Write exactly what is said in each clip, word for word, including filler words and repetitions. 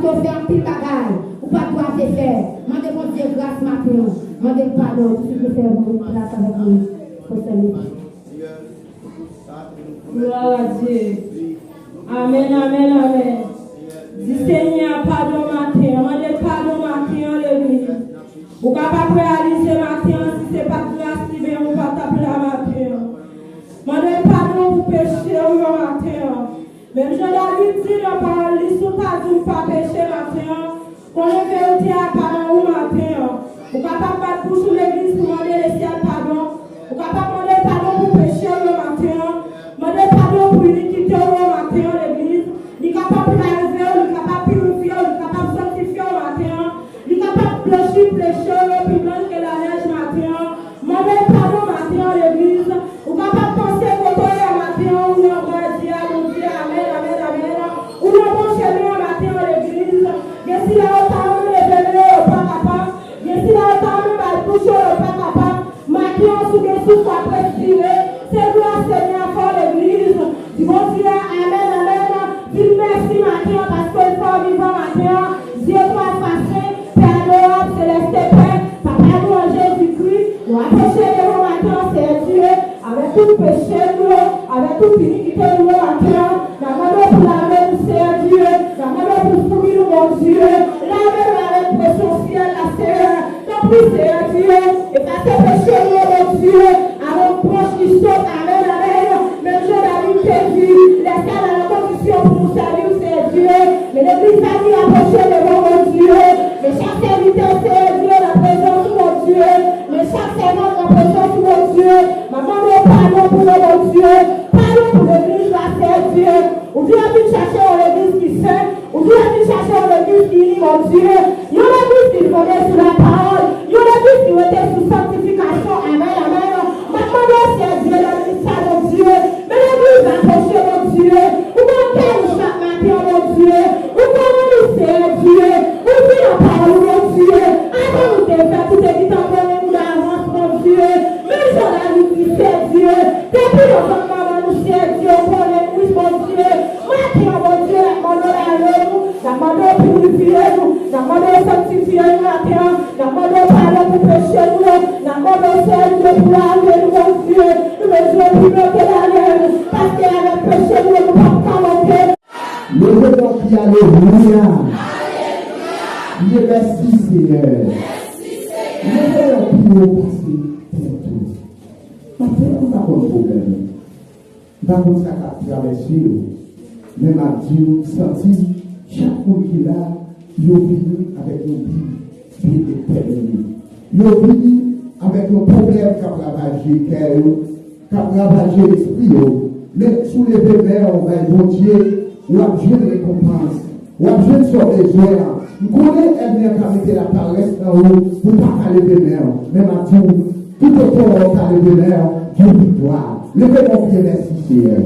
Ou fè anpil bagay ou pa t dwe fè. Mande Bondye gras maten an. Mande l padon pou sa ou fè pou plas avèk nou. Pou sèl li. Glwa a Dye. Amèn, amèn, amèn. Di Senyè a padon maten an. Mande l padon maten an, legliz. Ou kapab reyalize maten an, si se pa t gras li, men ou pa t ap la maten an. Mande l padon pou peche w yo maten an. Menm jan David di nan pawòl li, si w ta di m pa peche maten an, konnen verite a pa nan ou maten an. Ou kapab bat bouch ou legliz pou mande Lesyèl padon. Ou kapab mande l padon pou peche w yo maten an. Mande l padon pou inikite w yo maten an, legliz. Li kapab lave w, li kapab pirifye w, li kapab sanktifye w maten an. Li kapab blanchi peche w yo pi blanch ke lanèj maten an. Mande l padon maten an, legliz. Ou kapab panse kote w ye a maten an, ou nan bra Dye a, Bondye, amèn, amèn, amèn. Ou nan bon chemen an maten an, legliz. Gen sila yo ta renmen leve men yo, yo pa kapab. Gen sila yo ta renmen bay bouch yo, yo pa kapab. Maten an, si w gen souf w ap respire, se glwa Senyè a fè w, legliz. Di Bondye a, amèn, amèn. Di l mèsi maten an, paske l fè w vivan maten an. Zye twa fasen, Pè adorab, selès e pè, Papa nou an Jezikri, nou apwoche devan maten an, Seyè Dye, avèk tout peche nou yo, avèk tout inikite nou yo maten an. N ap mande w pou lave nou, Seyè Dye. N ap mande w pou fouri nou, Bondye. Lave nou avèk presyon syèl la, Seyè. Tanpri, Seyè Dye, efase peche nou yo, Bondye. Avèk branch isòp, amèn, amèn. Menm jan David te di, lè sa la nan kondisyon pou nou sèvi w, Seyè Dye. Men legliz la ki apwoche devan Bondye. Men chak sèvitè, Seyè Dye, nan prezans ou, Bondye. Men chak sèvant nan prezans ou, Bondye. M ap mande w padon pou yo, Bondye. Padon pou legliz la, Seyè Dye. Ou di w ap vin chache yon legliz ki sen. Ou di w ap vin chache yon legliz ki ini, Bondye. Yon legliz ki fonde sou lapawòl. Yon legliz ki rete sou sanktifikasyon. Amèn, amèn. M ap mande w, Seyè Dye, nan minit sa, Bondye. Men legliz la pwoche, Bondye. Ou konn kè nou chak maten, Bondye. Ou konnen nou, Seyè Dye. Ou di nan pawòl ou, Bondye. Avan nou te fèt, ou te gentan konnen nou davans, Bondye. Menm jan David di, Seyè Dye. Depi nan vant manman nou, Seyè Dye, ou konnen nou, Bondye. Maten an, Bondye, n ap mande w lave nou, n ap mande w pirifye nou, n ap mande w sanktifye nou maten an, n ap mande w padon pou peche nou yo, n ap mande w, Seyè Dye, pou lave nou, Bondye. Nou bezwen pli byen ke lalè nou, paske avèk peche nou yo, nou p ap ka monte. Leve yon kri alelouya. Di mèsi, Senyè. Leve yon kri wo pase tèt ou. Maten an, m pa konn pwoblèm ou. M pa konn sa k ap travèse w, men m ap di w, m santi chak moun ki la, yo vini avèk yon bi byen detèmine. Yo vini avèk yon pwoblèm k ap ravaje kè yo, k ap ravaje lespri yo. Men si w leve men w bay Bondye, w ap jwenn rekonpans. W ap jwenn sa w bezwen an. M konnen ènmi an ka mete laparès nan ou pou w pa ka leve men w. Men m ap di w, toutotan w ka leve men w, gen viktwa. Leve men w byen, mèsi Seyè.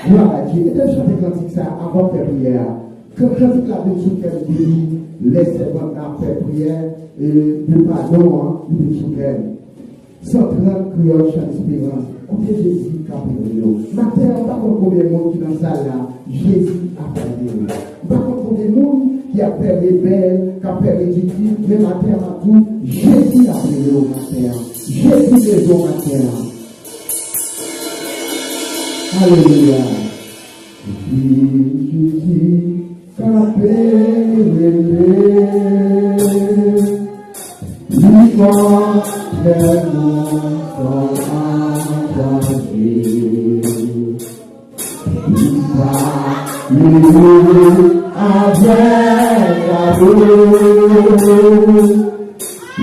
Glwa a Dye. Ede m chante kantik sa a avan m fè priyè a. Kan-, kantik la vin sou kè m depi lè sèvant la ap fè priyè, e, de padon an, li vin sou kè m. San trant, Kreyòl Chan Esperans. Koute Jezi k ap rele w. Maten an, m pa konn konbyen moun ki nan sal la, Jezi ap rele w. M pa konn konbyen moun ki ap fè rebèl, k ap fè ridikil, men maten an, m ap di w, Jezi ap rele w maten an. Jezi bezwen w maten an. Alelouya. Jezi k ap rele. Li konn kè nou an danje. Li pa leve avèk amour.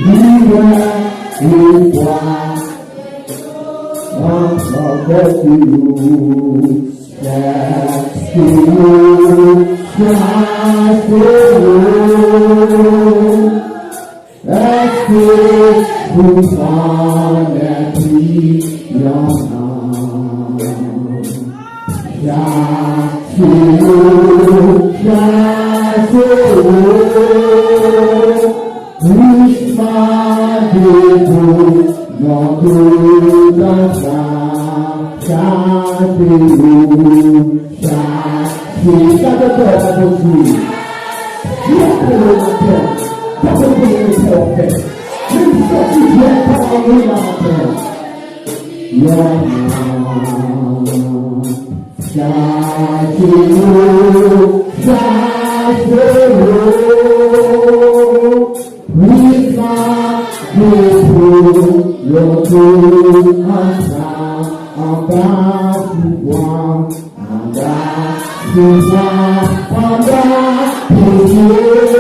Li wè ou kwa ansanm avèk nou. Èske nou chache ou? Èske ou konnen ki y annan? Chache ou, chache ou, plis mande pou non tout sa. Chache ou, chache. Gade kò a Bondye. Li ap pran w nan kè. Gade kò a Bondye. Menm sòti byen pa anyen nan kè. Yon moun chache ou, chache ou. Prizon depo, yo tou ansanm anba pouvwa, anba pouvwa, anba peche.